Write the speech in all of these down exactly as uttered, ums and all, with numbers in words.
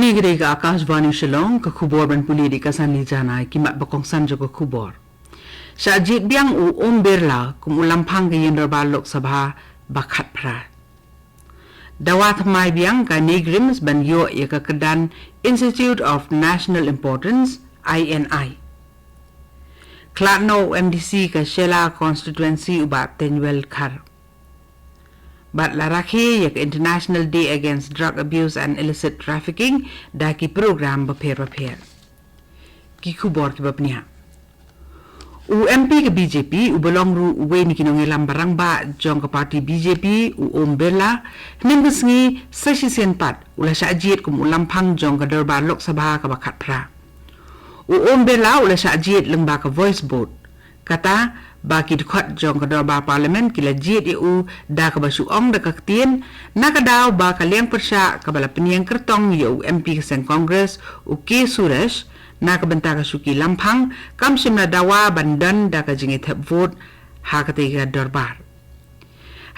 Kane ka dei ka Akashvani Shillong, ka khubor ban pule da ka Sanli Jana. Ki mat ba kongsan jong ka khubor. Shah jied biang u Om Birla kum u lamphang ka ïing dorbar Lok Sabha ba khatphra. Dawa thymmai biang ka NEIGRIHMS ban ïoh ïa ka kyrdan Institute of National Importance, I N I. Khlad noh u M D C ka Shella Constituency u Bah Teiñwell Dkhar. Bad la rakhe ïa ka International Day Against Drug Abuse and Illicit Trafficking da ki program bapher bapher. Ki khubor kiba pynïaid. U M P ka B J P uba long ruh uwei na ki nongïalam ba rangbah jong ka party B J P, u Om Birla, hynnin ka sngi sa shisien pat u la shah jied kum u lamphang jong ka dorbar Lok Sabha kaba khatphra. U Om Birla u la shah jied lyngba ka voice vote. Kata ba ki dkhot jong ka dorbar Parliament ki la jied ïa u da kaba shu ong da ka ktien, na ka daw ba ka liang pyrshah kaba la pynïeng kyrtong ïa u M P ka seng Congress, u K Suresh, na ka bynta ka shuki lamphang, kam shym la dawa ban don da ka jingïathep vote ha katei ka dorbar.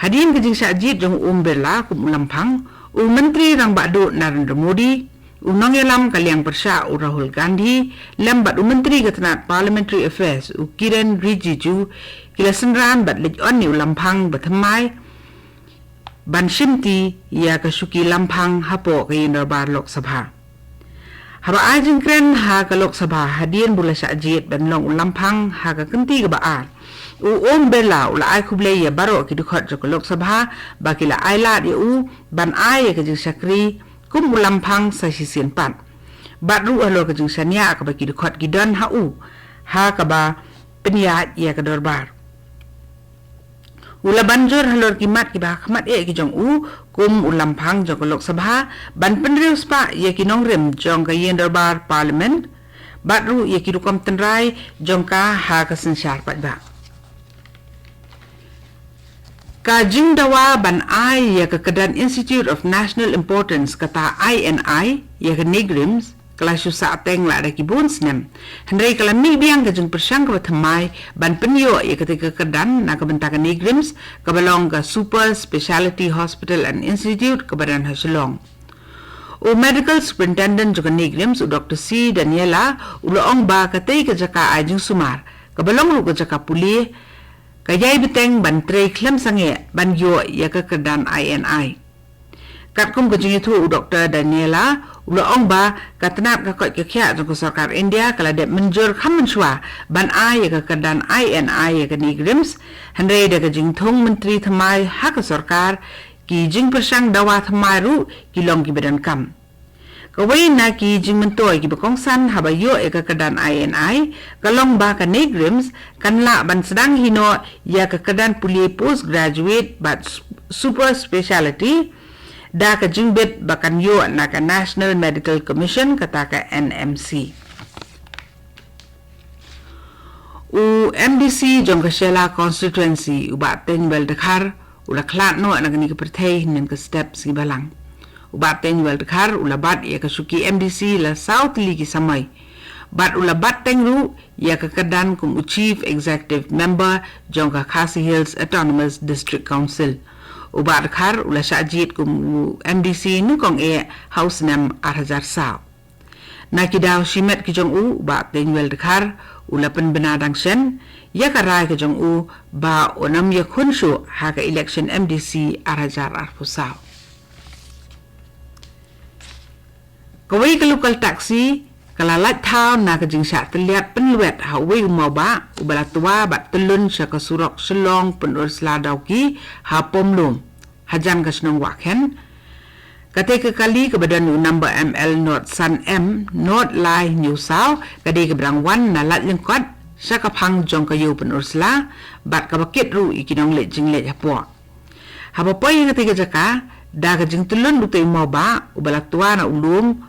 Hadien ka jingshah jied jong u Om Birla kum u lamphang, u Myntri Rangbah Duh Narendra Modi, u nongïalam ka liang pyrshah u Rahul Gandhi, lem bad u Myntri ka tnat Parliamentary Affairs u Kiren Rijiju, ki la synran bad leit on ïa u lamphang ba thymmai ban shimti ïa ka shuki lamphang hapoh ka ïing dorbar Lok Sabha. Haba ai jingkren ha ka Lok Sabha hadien ba u la shah jied ban long u lamphang ha ka kynti kaba ar, u Om Birla u la ai khublei ïa baroh ki dkhot jong ka Lok Sabha ba ki la ai lad ïa u ban ai ïa ka jingshakri kum u lamphang sa shisien pat. Bad ruh halor ka jingshaniah kaba ki dkhot ki don ha u ha kaba pynïaid ïa ka dorbar. U la ban jur halor ki mat kiba ha khmat eh ki jong u kum u lamphang jong ka Lok Sabha ban pynriewspah ïa ki nongrim jong ka ïing dorbar Parliament bad ruh ïa ki rukom tynrai jong ka ha ka synshar paidbah. Ka jingdawa ban ai ïa ka kyrdan Institute of National Importance, kata I N I, ïa ka NEIGRIHMS, ka la shu sah teng la da ki bun snem. Hynrei ka la mih biang ka jingpyrshang kaba thymmai ban pynïoh ïa katei ka kyrdan na ka bynta ka NEIGRIHMS, kaba long ka Super Speciality Hospital and Institute kaba don ha Shillong. U Medical Superintendent jong ka NEIGRIHMS, u Doktor C Daniela, u la ong ba katei ka jaka ai jingsumar, kaba long ruh ka jaka pule, ka ïai bteng ban trei khlem sangeh ban ïoh ïa ka kyrdan I N I. Katkum ka jingïathuh u Doktor Daniela, u la ong ba ka tnat ka koit ka khiah jong ka sorkar India ka la dep mynjur kham mynshuwa ban ai ïa ka kyrdan I N I ïa ka NEIGRIHMS, hynrei da ka jingthung myntri thymmai ha ka sorkar, ki jingpyrshang dawa thymmai ruh ki long kiba donkam. Kawei na ki jingmyntoi kiba kongsan haba ïoh ïa ka kyrdan I N I ka long ba ka NEIGRIHMS kan lah ban sdang hi noh ïa ka kyrdan pule postgraduate bad s-, super speciality da ka jingbit ba kan ïoh na ka National Medical Commission, kata ka N M C. U M D C jong ka Shella Constituency, u Bah Teiñwell Dkhar, u la khlad noh na kane ka pyrthei hynnin ka step sngi Balang. U Bah Teiñwell Dkhar u la bat ïa ka shuki M D C la saw tylli ki samoi. Bad u la bat teng ruh ïa ka kyrdan kum u Chief Executive Member jong ka Khasi Hills Autonomous District Council. U Bah Dkhar u la shah jied kum u M D C nyngkong eh ha u snem ar hajar saw. Na ki daw shimet ki jong u, u Bah Teiñwell Dkhar u la pynbna dang shen ïa ka rai ka jong u ba un ym ïakhun shuh ha ka election M D C ar hajar arphew saw. Kawei ka local taxi ka la lait thaw na ka jingshah tylliat pynlwet ha uwei u mawbah uba la twa bad tyllun sha ka surok Shillong Pynursla Dawki ha Pom Lum, hajan ka shnong Wahkhen. Katei ka kali kaba don u number M L not san M not lai hynñiew saw ka dei kaba dang wan na Laitlyngkot sha ka phang jong ka Ïew Pynursla bad kaba kit ruh ïa ki nongleit jingleit hapoh. Haba poi ha katei ka jaka, da ka jingtyllun utei u mawbah uba la twa na u lum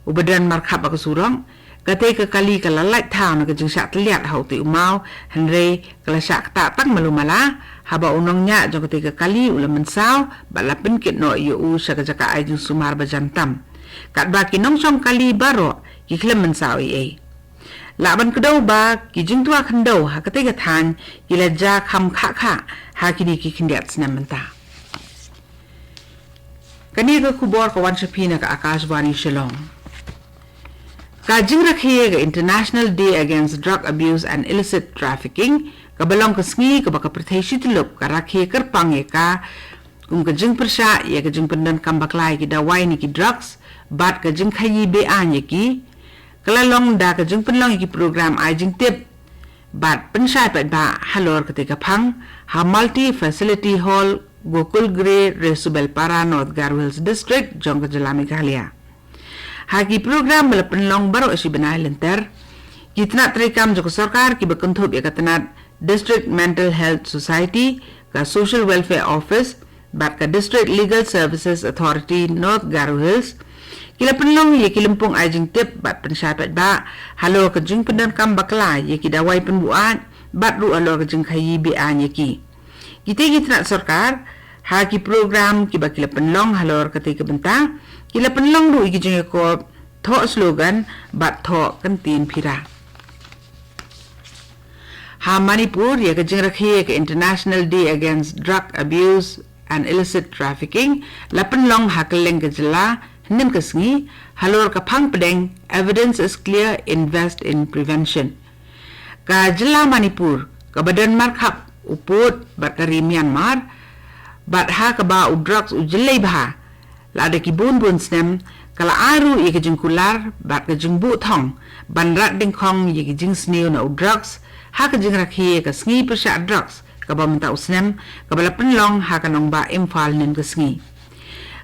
uba don markhap bad ka surok, katei ka kali ka la lait thaw na ka jingshah tylliat ha utei u maw, hynrei ka la shah ktah tang malu mala. Haba u nongñiah jong katei ka kali u la mynsaw bad la pynkit noh ïa u sha ka jaka ai jingsumar ba jan tam. Katba ki nongshong kali baroh ki khlem mynsaw ei ei. Lah ban kdew ba ki jingtwa khyndew ha katei ka thaiñ ki la jia kham khah khah ha kine ki khyndiat snem mynta. Kane ka khubor ka wan sha phi na ka Akashvani Shillong. Ka jingrakhe ka International Day Against Drug Abuse and Illicit Trafficking, kaba long ka sngi kaba ka pyrthei shityllup ka rakhe kyrpang ïa ka, kum ka jingpyrshah ïa ka jingpyndonkam bakla ïa ki dawai ne ki drugs, bad ka jingkhaïi be-aiñ ïa ki, ka la long da ka jingpynlong ïa ki program ai jingtip bad pynshai paidbah halor katei ka phang ha Multi Facility Hall, Gokul Gre, Resubelpara, North Garo Hills District, jong ka jylla Meghalaya. Ha ki program ba la pynlong baroh shi bnai lynter, ki tnat treikam jong ka sorkar kiba kynthup ïa ka tnat District Mental Health Society, ka Social Welfare Office, bad ka District Legal Services Authority North Garo Hills, ki la pynlong ïa ki lympung ai jingtip bad pynshai paidbah halor ka jingpyndonkam bakla ïa ki dawai pynbuaid, bad ruh halor ka jingkhaïi be-aiñ ïa ki. Kitei ki tnat sorkar, ha ki program kiba ki la pynlong halor katei ka bynta, ki la pynlong ruh ïa ki jingïakop thoh slogan bad thoh kyntien phira. Ha Manipur, ïa ka jingrakhe ka International Day Against Drug Abuse and Illicit Trafficking la pynlong ha kylleng ka jylla hynnin ka sngi, halor ka phang pdeng Evidence is Clear, Invest in Prevention. Ka jylla Manipur, kaba don markhap u pud bad ka ri Myanmar, bad ha kaba u drugs u jyllei bha lada ki bun bun snem, ka la ai ruh ïa ka jingkular bad ka jingbuh thong ban rat dyngkhong ïa ki jingsniew na u drugs, ha ka jingrakhe ïa ka sngi pyrshah drugs kaba mynta u snem, kaba la pynlong ha ka nongbah Imphal hynnin ka sngi.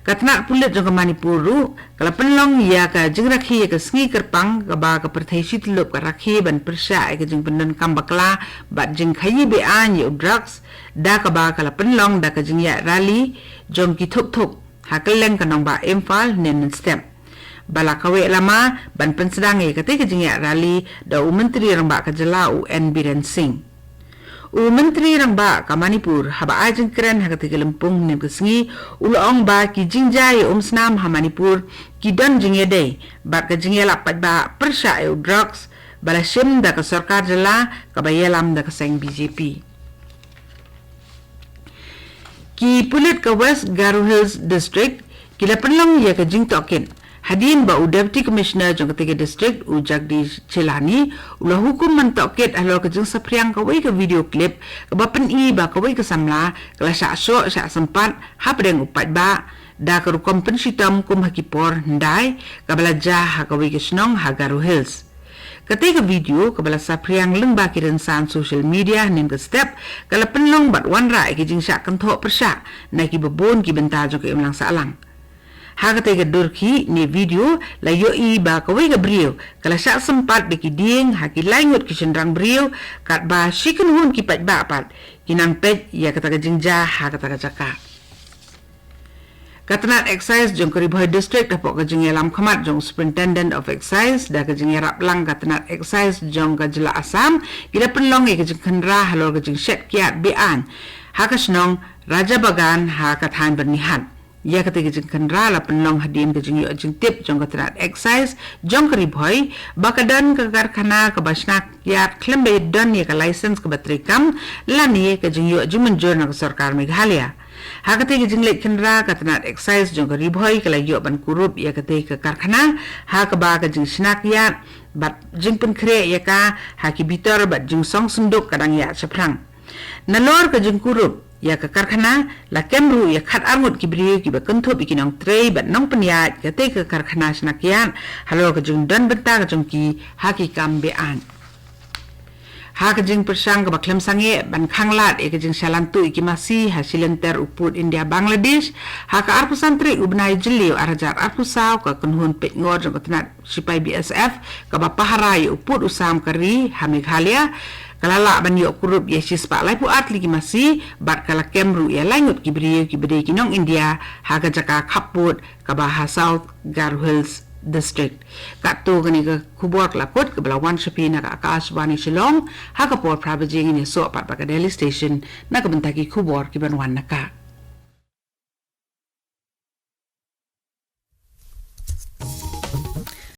Ka tnat pulit jong ka Manipur ruh ka la pynlong ïa ka jingrakhe ïa ka sngi kyrpang kaba ka pyrthei shityllup ka rakhe ban pyrshah ïa ka jingpyndonkam bakla bad jingkhaïi be-aiñ ïa u drugs, da kaba ka la pynlong da ka jingïaid rally jong ki thuk thuk ha kylleng ka nongbah Imphal hynnin mynstep, ba la kaweh lama ban pynsdang ïa katei ka jingïaid rally da u Myntri Rangbah ka jylla, u N Biren Singh. U Myntri Rangbah ka Manipur, haba ai jingkren ha katei ka lympung hynnin ka sngi, u la ong ba ki jingjia ïa umsnam ha Manipur ki don jingïadei bad ka jingïalap paidbah pyrshah ïa u drugs, ba la shim da ka sorkar jylla kaba ïalam da ka seng B J P. Ki pulit ka West Garo Hills District ki la pynlong ïa ka jingtohkit, hadien ba u Deputy Commissioner jong katei ka district, u Jagdish Chelani, u la hukum ban tohkit halor ka jingsaphriang kawei ka video clip kaba pyni ba kawei ka samla ka la shah shoh shah sympat hapdeng u paidbah, da ka rukom pynshitom kum ha ki por hyndai, kaba la jia ha kawei ka shnong ha Garo Hills. Katei ka video kaba la saphriang lyngba ki rynsan social media hynnin ka step, ka la pynlong bad wanrah ïa ki jingshah kynthoh pyrshah na kiba bun ki bynta jong ka imlang sahlang. Ha katei ka dur khih ne video, la ïohi ba kawei ka briew ka la shah sympat da ki dieng ha ki lai ngut ki shynrang briew, katba shi kynhun ki paidbah pat ki nang peit ïa kata ka jingjia ha kata ka jaka. Ka tnat Excise jong ka Ri Bhoi District, hapoh ka jingïalam khmat jong u Superintendent of Excise da ka jingïarap lang ka tnat Excise jong ka jylla Assam, ki la pynlong ïa ka jingkhynra halor ka jingshet kiad be-aiñ ha ka shnong Raja Bagan ha ka thaiñ Byrnihat. Ïa katei ka jingkhynra la pynlong hadien ka jingïoh jingtip jong ka tnat Excise jong ka Ri Bhoi ba ka don ka karkhana kaba shna kiad khlem ba don ïa ka license kaba treikam lane ka jingïoh jingmynjur na ka sorkar Meghalaya. Ha katei ka jingleit khynra, ka tnat Excise jong ka Ri Bhoi ka la ïoh ban kurup ïa katei ka karkhana, ha kaba ka jingshna kiad bad jingpynkhreh ïa ka ha ki bitor bad jingsong synduk ka dang ïaid shaphrang. Nalor ka jingkurup ïa ka karkhana, la kem ruh ïa khatar ngut ki briew kiba kynthup ïa ki nongtrei bad nongpynïaid katei ka karkhana shna kiad halor ka jingdon bynta ka jong ki ha ki kam be-aiñ. Ha ka jingpyrshang kaba khlem sangeh ban khanglad ïa ka jingshalan tuh ïa ki masi ha shilynter u pud India Bangladesh, ha ka arphew san tarik u bnai Jylliew arhajar arphew saw, ka kynhun peitngor jong ka tnat shipai B S F kaba pahara ïa u pud u sam ka ri ha Meghalaya, ka la lah ban ïoh kurup ïa shispah laiphew ar tylli ki masi bad ka la kem ruh ïa lai ngut ki briew kiba dei ki nong India ha ka jaka khappud kaba ha South Garo Hills District. Katto kane ka khubor ka la kut, kaba la wan sha phi na ka Akashvani Shillong. Ha ka por phra baje ngin ïasoh pat bad ka Delhi Station na ka bynta ki khubor kiban wan na ka.